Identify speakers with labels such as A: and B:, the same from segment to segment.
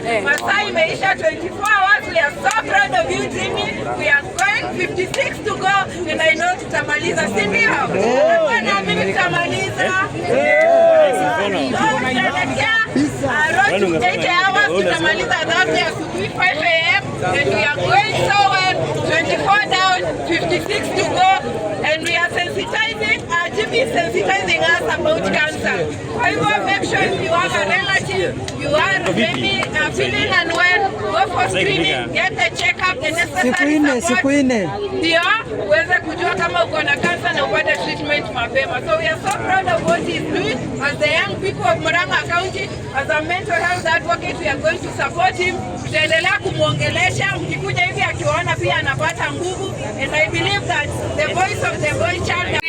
A: Masaa imeisha 24 hours. We are so proud of you, Jimmy. We are going 56 to go and I know tutamaliza, si ndio? Bwana, mimi tutamaliza. So tunaelekea road to 80 hours, tutamaliza Thursday asubuhi 5 a.m. and we are going so well. 24 down, 56 to go, and we are sensitizing, Jimmy is sensitizing us about cancer. Kwa hivyo make sure if you have a relative, you are maybe feeling unwell, go for screening, get the checkup, the necessary
B: Siku nne,
A: support.
B: Siku nne.
A: Ndio uweze kujua kama uko na cancer na upate treatment mapema. So we are so proud of what he's doing as the young people of Murang'a County. As a mental health advocate, we are going to support him. Tutaendelea kumwongelesha, mkikuja hivi akiwaona pia anapata nguvu, and I believe that the voice of the boy child.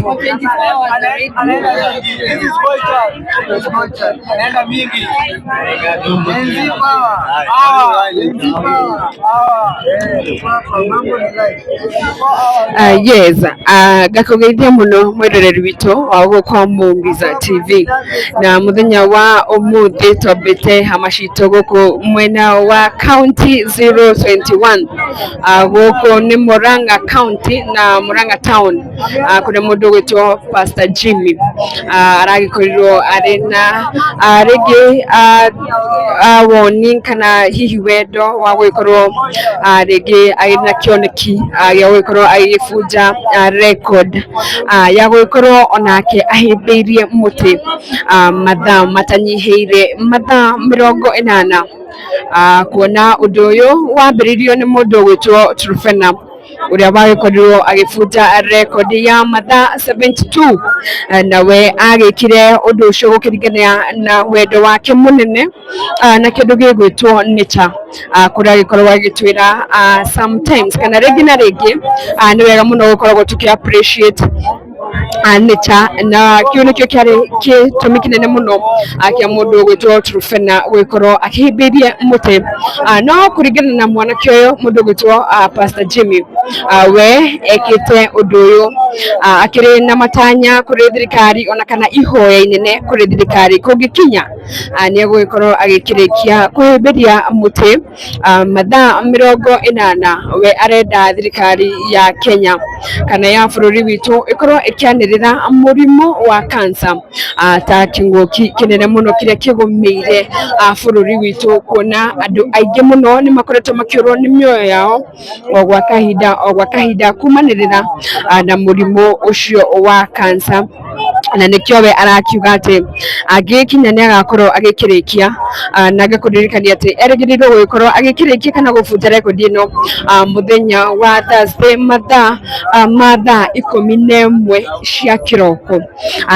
C: For 24 hours already.
D: This is boy child. Anaenda mingi. Gen Z power. Ah, Gen Z power. Ah, eh, papa, mambo ni live.
E: Yes, ngakũgeithia mũno mwĩroreri witũ wa gũkũ Mũngiza TV, na mũthenya wa ũmũthĩ twambĩte hama citũ gũkũ mwena wa County 021, gũkũ nĩ Murang'a County na Murang'a Town, kũrĩa mũndũ ũgwĩtwo Pastor Jimmy aragĩkorirwo arĩ na rĩngĩ woni kana hihi wendo wa gũgĩkorwo rĩngĩ arĩ na kĩoneki gĩa gũgĩkorwo agĩgĩbunja record ya gũgĩkorwo onake ahĩmbĩirie mũtĩ mathaa matanyihĩire mathaa 80, kuona ũndũ ũyũ wambĩrĩirio nĩ mũndũ ũgwĩtwo Trufena ũrĩa wagĩkorirwo agĩbunja rekondi ya mathaa 72, nawe agĩkire ũndũ ũcio gũkĩringana na wendo wake mũnene na kĩndũ gĩgwĩtwo nature, kũrĩa agĩkorwo agĩtwĩra sometimes kana rĩngĩ na rĩngĩ nĩ wega mũno gũkoragwo tũkĩ appreciate nature, na kĩu nĩkĩo kĩarĩ gĩtũmi kĩnene mũno kĩa mũndũ ũgwĩtwo Trufena gũgĩkorwo akĩhĩmbĩirie mũtĩ. No kũringana na mwanake ũyũ, mũndũ ũgwĩtwo Pastor Jimmy, we ekĩte ũndũ ũyũ akĩrĩ na matanya kũrĩ thirikari ona kana ihoya inene kũrĩ thirikari, kũngĩkinya nĩ egũgĩkorwo agĩkĩrĩkia kũhĩmbĩria mũtĩ mathaa 80. We arenda thirikari ya Kenya kana ya bũrũri witũ ĩkorwo ĩkĩanĩrĩra mũrimũ wa cancer ta kĩng'ũki kĩnene mũno kĩrĩa kĩgũmĩire bũrũri witũ, kuona andũ aingĩ mũno nĩ makoretwo makĩũrwo nĩ mĩoyo yao o gwa kahinda o gwa kahinda kumanĩrĩra na mũrimũ ũcio wa cancer. Na nĩkĩo we arakiuga atĩ angĩgĩkinya nĩ agakorwo agĩkĩrĩkia, na ngakũririkania atĩ erĩgĩrĩirwo gũgĩkorwo agĩkĩrĩkia kana gũbunja rekondi ĩno mũthenya wa Thursday mathaa ma thaa 11 cia kĩroko,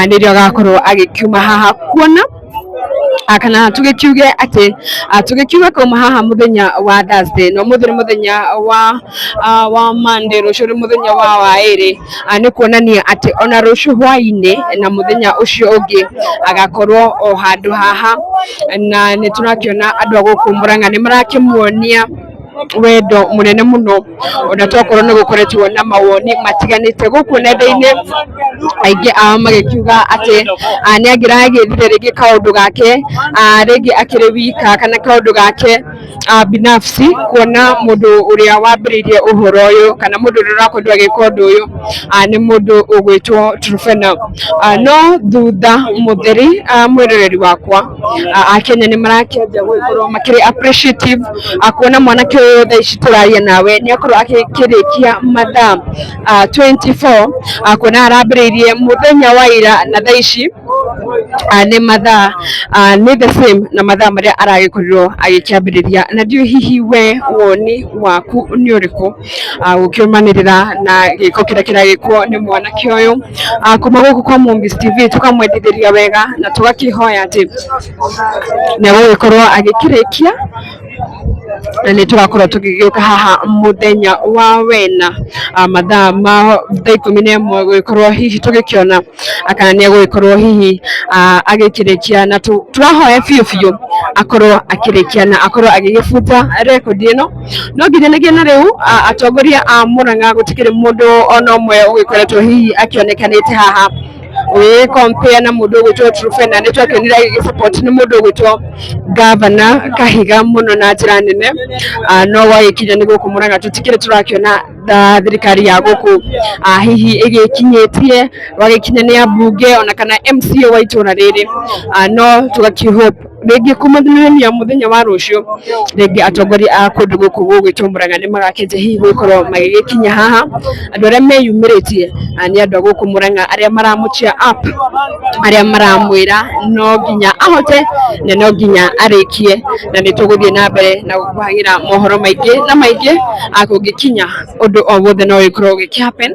E: nĩrĩo agakorwo agĩkiuma haha, kuona kana tũgĩkiuge atĩ tũgĩkiuga kauma haha mũthenya wa Thursday, na ũmũthĩ nĩ mũthenya wa Monday, rũciũ nĩ mũthenya wa waĩrĩ, nĩ kuonania atĩ ona rũciũ hwaĩ-inĩ na mũthenya ũcio ũngĩ agakorwo o handũ haha. Na nĩ tũrakĩona andũ a gũkũ Murang'a nĩ marakĩmuonia wendo mũnene mũno, ona tokorwo nĩ gũkoretwo na mawoni matiganĩte gũkũ nenda-inĩ, aingĩ ao magĩkiuga atĩ nĩ angĩragĩthire rĩngĩ kaũndũ gake rĩngĩ akĩrĩ wika kana kaũndũ gake binafsi, kuona mũndũ ũrĩa wambĩrĩirie ũhoro ũyũ kana mũndũ ũrĩa ũrakorirwo agĩka ũndũ ũyũ nĩ mũndũ ũgwĩtwo Trufena. No thutha mũtheri, mwĩroreri wakwa, akenya nĩ marakĩanjia gũgĩkorwo makĩrĩ appreciative, kuona mwanake ũyũ thaa ici tũraria nawe nĩ akorwo akĩrĩkia mathaa 24, kuona arambĩrĩirie mũthenya wa ira na thaa ici nĩ mathaa nĩ the same na mathaa marĩa aragĩkorirwo agĩkĩambĩrĩria. Na ndiũĩ hihi we woni waku nĩ ũrĩkũ gũkĩũmanĩrĩra na gĩko kĩrĩa kĩragĩkwo nĩ mwanake ũyũ. Kuma gũkũ kwa Mumbis TV tũkamwendithĩria wega na tũgakĩhoya atĩ nĩ egũgĩkorwo agĩkĩrĩkia, na nĩ tũgakorwo tũgĩgĩũka haha mũthenya wa wena mathaa ma thaa 11 gũgĩkorwo hihi tũgĩkĩona kana nĩ egũgĩkorwo hihi agĩkĩrĩkia, na tũrahoya biũ biũ akorwo akĩrĩkia na akorwo agĩgĩbunja rekondi ĩno. No nginyanagia na rĩu atongoria a Murang'a gũtikĩrĩ mũndũ ona ũmwe ũgĩkoretwo hihi akĩonekanĩte haha. Ũgĩgĩ compare na mũndũ ũgwĩtwo Truphena, nĩ twakĩonire agĩgĩ support nĩ mũndũ ũgwĩtwo Gavana Kahiga mũno na njĩra nene. No gwagĩkinya nĩ gũkũ Murang'a tũtikĩrĩ tũrakĩona thirikari ya gũkũ hihi ĩgĩkinyĩtie gwagĩkinya nĩ ambunge ona kana MCA wa itũra rĩrĩ. No tũgakĩ hope rĩngĩ kũmathurania mũthenya wa rũciũ rĩngĩ atongoria a kũndũ gũkũ gũgwĩtwo Murang'a nĩ magakĩnja hihi gũkorwo magĩgĩkinya haha. Andũ arĩa meyumĩrĩtie nĩ andũ a gũkũ Murang'a arĩa maramũ cheer up, arĩa maramwĩra no nginya ahote na no nginya arĩkie, na nĩ tũgũthiĩ na mbere na gũkũhagĩra mohoro maingĩ na maingĩ. Kũngĩkinya ũndũ o wothe no ũgĩkorwo ũgĩkĩ happen,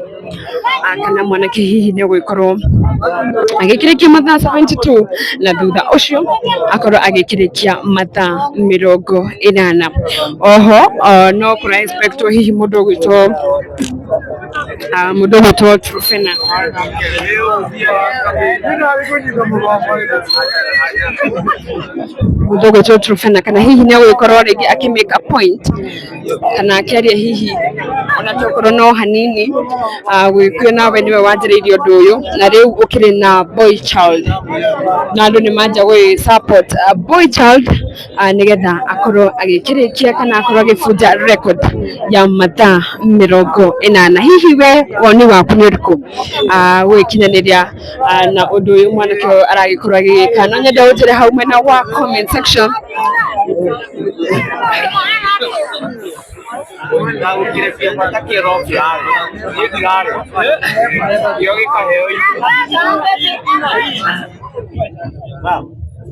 E: kana mwanake hihi nĩ ũgũgĩkorwo agĩkĩrĩkia mathaa 72 na thutha ũcio akorwo agĩkĩrĩkia mathaa 80. Oho no kũra expect hihi mũndũ ũgwĩtwo Truphena kana hihi nĩ agũgĩkorwo rĩngĩ akĩ make a point kana akĩaria hihi ona tokorwo no hanini, gwĩkuona we nĩwe wanjĩrĩirie ũndũ ũyũ na rĩu ũkĩrĩ na boy child na andũ nĩ manja gũgĩ support boy child, nĩgetha akorwo agĩkĩrĩkia kana akorwo agĩbunja record ya mathaa 80. Hihi we woni waku nĩ ũrĩkũ gũgĩkinyanĩria na ũndũ ũyũ mwanake ũyũ aragĩkorwo agĩgĩka? No nyende ũnjĩre hau mwena wa comment section.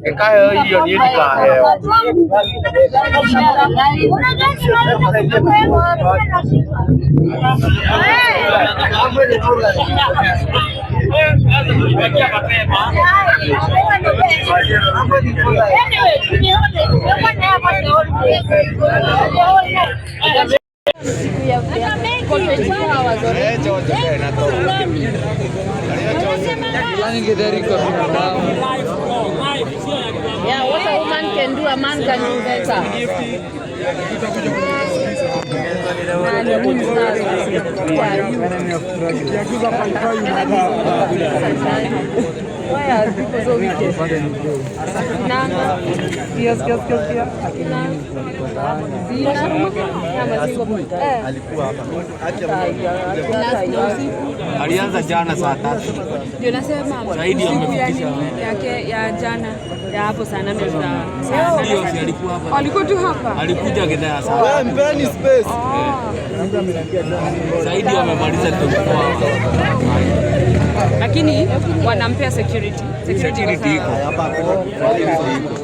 D: Gĩkaheo irio niĩ ndikaheo.
C: Yeah, what a woman can do, a man can do better. Why are people so wicked?
B: Alianza jana saa 3.
A: Ndio nasema
B: Zaidi
A: siku ya
B: amefikisha.
A: nini yake ya jana ya hapo saa 8
B: Ndio, si alikuwa hapa.
A: Alikuwa tu hapa.
B: Alikuja gidhaa ya saa.
D: Mpeni space.
B: Zaidi amemaliza 24 hours.
A: Lakini wanampea security. Security iko
B: Security
A: sawa.
B: iko. Security iko.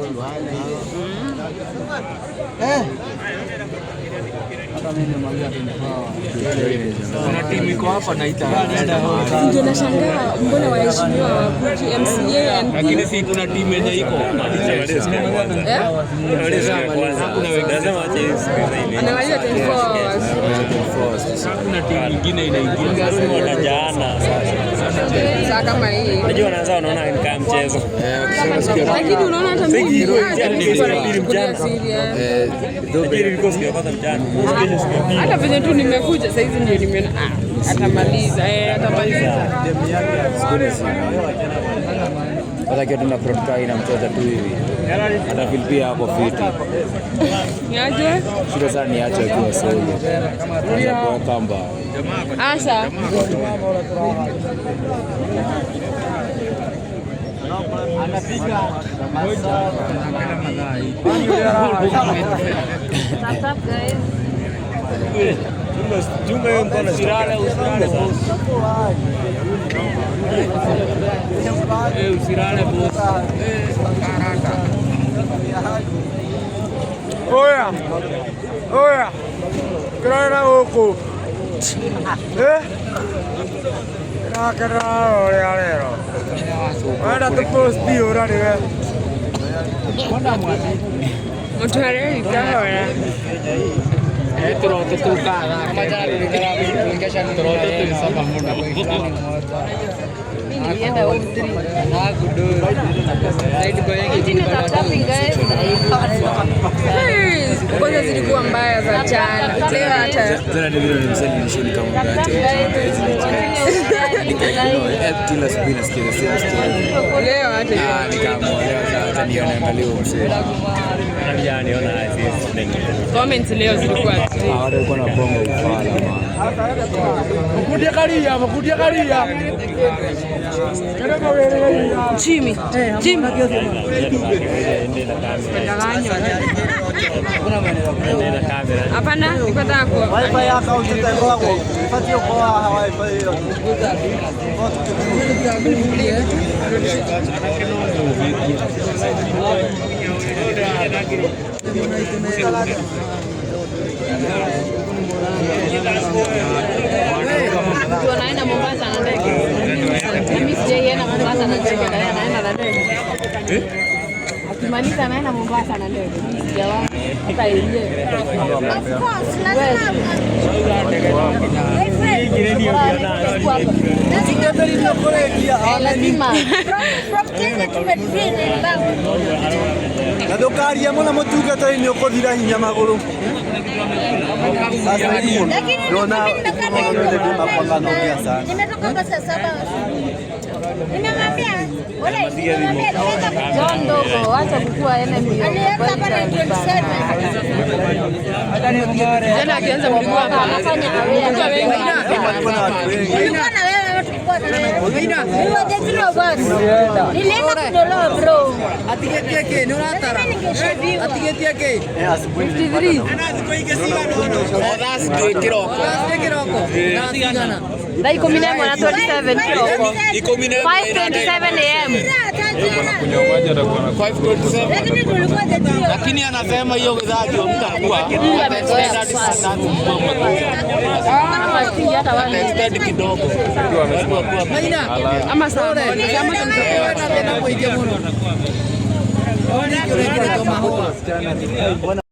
B: Kuna timu iko hapa na itaenda mahali.
A: Ndio nashangaa mbona waheshimiwa wakuji MCA and
B: Lakini si kuna timu yenye iko.
A: Eh?
B: Hakuna wengine.
A: Anamaliza 24 hours.
B: Hakuna timu nyingine inaingia.
A: Saa kama hii.
F: Unajua wanaanza wanaona ni kama mchezo.
A: Lakini unaona hata mimi
F: Ilikuwa mchana.
A: serious.
F: Lakini ilikuwa siku ya kwanza mchana. Kesho siku ya pili.
A: Hata venye tu nimekuja saa hizi ndio nimeona atamaliza, atamaliza.
G: Hata kitu na broadcast inamcheza tu hivi. Hata feel pia hapo fiti.
A: Niaje?
G: Shida sana ni acha akiwa solo. Anza kuwa kamba.
A: Asha.
B: Usilale, usilale boss. Usilale boss.
D: Oya. Oya. Kĩrora gũkũ. Eh? Kĩrakena ũrĩa rero. Wenda tũposti ũra nĩwe.
A: Mutware ikahora.
B: Turoto tukaga. Turoto tulisoma muno.
C: Nilienda home 3. Continue tap tapping, guys.
A: Kwanza zilikuwa mbaya za jana. Leo hata
G: Tena ni vile nimsema nishoni kama mgate. Kila asubuhi nasikia the same story.
E: Leo hata
G: Ah, nikaamua leo sasa nione angalia huyo msee.
F: Hata niona sisi.
E: Comments leo zilikuwa
G: Ah, watu walikuwa na bongo ufala man.
E: Jimmy. Jimmy. Hapana, nilikuwa nataka ku
D: Wifi yako utaitakuwa ifatio kwa wifi hiyo.
C: Mtu anaenda Mombasa na ndege. Mimi sijaienda Mombasa na ndege, na yeye anaenda na ndege. Akimaliza anaenda Mombasa na ndege. Mimi sijawahi hata yenyewe.
H: Of course, lazima.
C: Lazima.
H: From Kenya to Madrid and back.
D: Na ndũkarie mũno mũtungatĩri nĩ ũkũthira hinya magũrũ. Sasa hii
H: Lakini
D: ndona
H: mimi nimekaa na
D: ndona naongea sana.
H: Nimetoka hapa saa 7 asubuhi. Nimemwambia, wala nimemwambia aliweka
C: John Dogo, acha kukua enemy.
H: aliweka hapa na 27.
E: Jana akianza mlikuwa hapa.
C: Anafanya aware.
D: Palikuwa na watu wengi.
H: Tulikuwa na wewe ama tulikuwa na wewe? We were the three of us. Nilienda kunyolewa bro. Lazima ningeshaviwa.
D: Eh, asubuhi
E: 53.
C: Thaa 11 na 27 kiroko. 5:27 am.
H: Lakini tulikuwa the three of us.
B: Lakini anasema hiyo wezaji mtakuwa
C: Mungu amezoea swali. Ama si hata wale.
B: extend kidogo.
E: Ama saa moja. Ama
D: Bwana.